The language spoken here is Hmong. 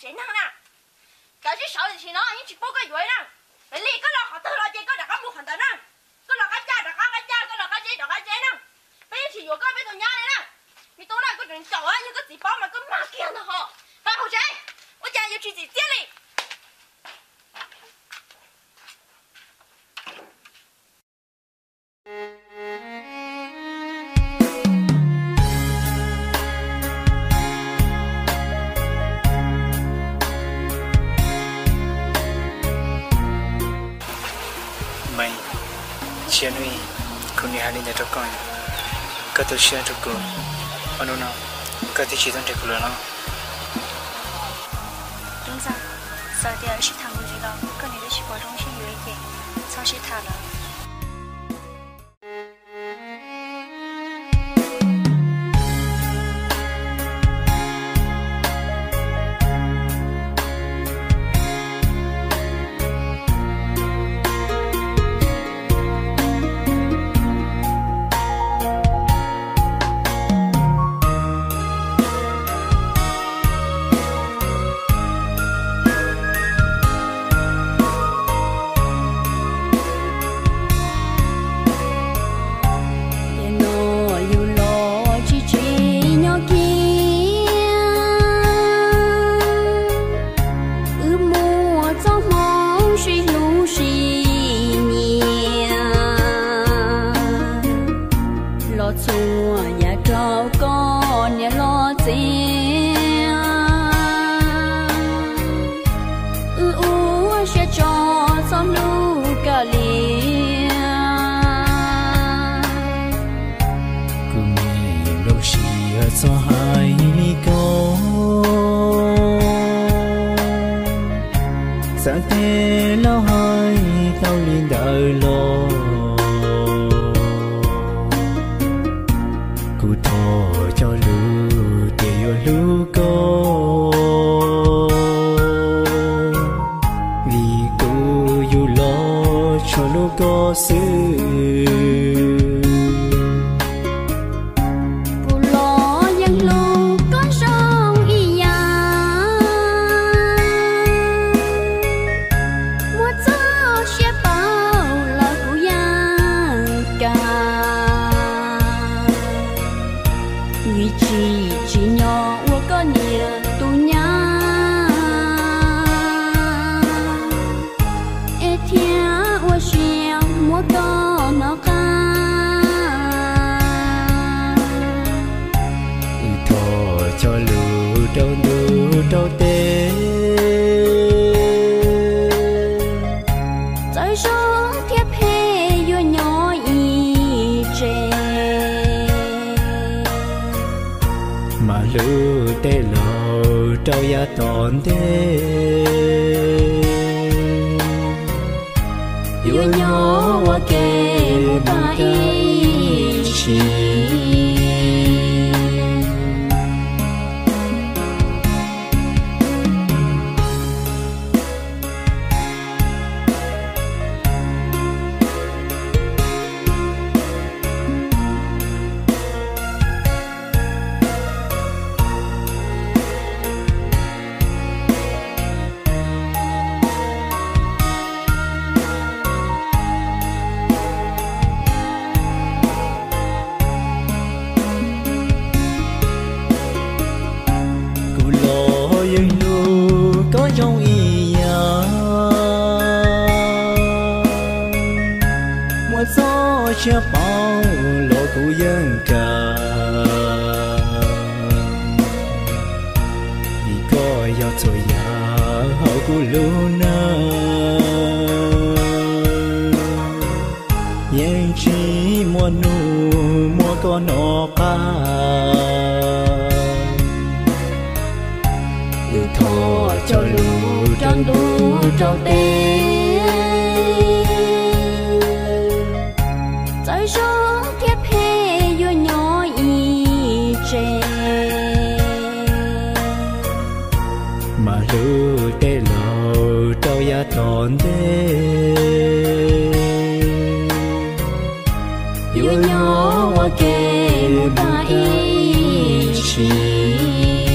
Tsev neeg na, koj sib sau tam sim no yeej tsis pub koj yuav na. Peb li koj los qhov twg los ces koj rov qab mus qhov ntawd na. Koj los qab caj rov qab qab caj, koj los qab zeb rov qab zeb na. Peb yeej tsis yuav koj peb tus nyab li na. Me tub na, koj tseem caum yog koj txiv paub mas koj mag kiag ntag hos. Pab hauv tsev, ua cas yuav tsis txim txiaj li. Meej, tshiab hnub kuv niam hais li ntawd rau koj, koj tu siab rau kuv, ua hnub no koj twb tsis tau nrhiav kuv lawm los? Tub Ntxawg, txawm tias wb sib tham mus ntxiv los koj niam twb tsis pom zoo sib yuav ces txhob sib tham lawm. Ces no yus los tsis tsim nyog kiag, wb muaj txoj hmoov sib hlub sib nyiam los txhua yam rau koj niam los txiv. Wb ua siab tso txhob hlub koj li. Kuv me nplooj siab txhob hais li ko, xav tej laus hais tau li ntawd los kuv thov cog lus tias yuav hlub koj, vim kuv yug los tsuas hlub koj xwb. Kuv los yeej hlub koj zoo ib yam, muaj txoj sia paub los kuv yeej kam. Vim tsis tsim nyog ua koj niam tus nyab, es thiaj ua siab muab koj hnov qab. Wb thov cog lus rau ntuj rau teb, txawm zoo thiab phem yuav nyob ib tsev, mas hlub tej laus rau yav tom ntej, yuav nyob ua ke tag ib txhis. Kuv los yeej hlub koj zoo ib yam, muaj txoj sia paub los kuv yeej kam. Vim koj yog txhua yam hauv kuv lub neej, yeej tsis muaj hnub muab koj hnov qab. Wb thov cog lus rau ntuj rau teb, txawm zoo thiab phem yuav nyob ib tsev, mas hlub tej laus rau yav tom ntej, yuav nyob ua ke tag ib txhis.